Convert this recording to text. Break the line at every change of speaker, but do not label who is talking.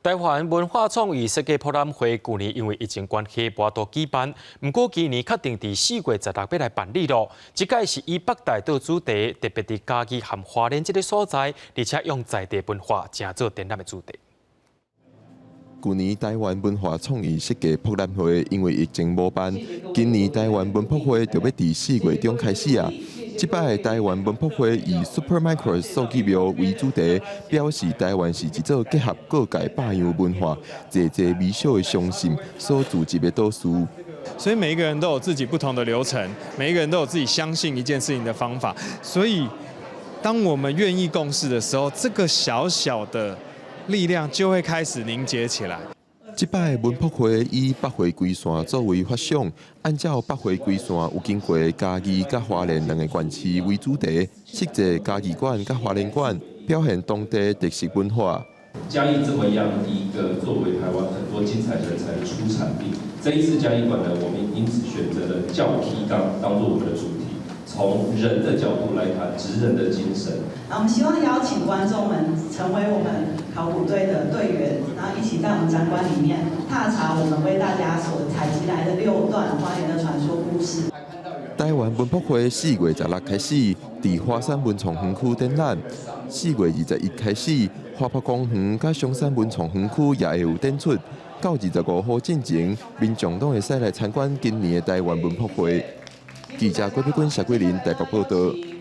台灣文化創意設計博覽會舊年因為疫情關係無法度舉辦，毋過今年確定佇4月16欲來辦理囉。這擺是以北大做主題，特別佇嘉義和花蓮這个所在，而且用在地文化成做展覽的主題。
舊年台灣文化創意設計博覽會因為疫情無辦，今年台灣文博會就欲佇4月中開始啊。這擺台灣文博會以 Super Micro 數據廟為主題，表示台灣是一座結合各界百樣文化、濟濟微小的相信所組織的島嶼。
所以每一個人都有自己不同的流程，每一個人都有自己相信一件事情的方法。所以當我們願意共事的時候，這個小小的力量就會開始凝結起來。
這擺文博會以北迴歸線作為發想，按照北迴歸線有經過嘉義佮花蓮兩个縣市為主題，設計嘉義館佮花蓮館，表現當地特色文化。
嘉義這麼樣一個作為台灣很多精彩人才的出產地，這一次嘉義館呢，我們因此選擇了教起工當做我們的主題，從人的角度來談職人的精神。
我們希望邀請觀眾們成為我們考古隊的隊員，然後一起在我們展館裡面踏查我們為大家所採集來的六段花蓮的傳說故事。
台灣文博會4月16開始，佇華山文創園區展覽；4月21開始，花博公園佮松山文創園區也會有展出。到25號進前，民眾攏會使來參觀今年的台灣文博會。記者郭碧君、謝桂林台北報道。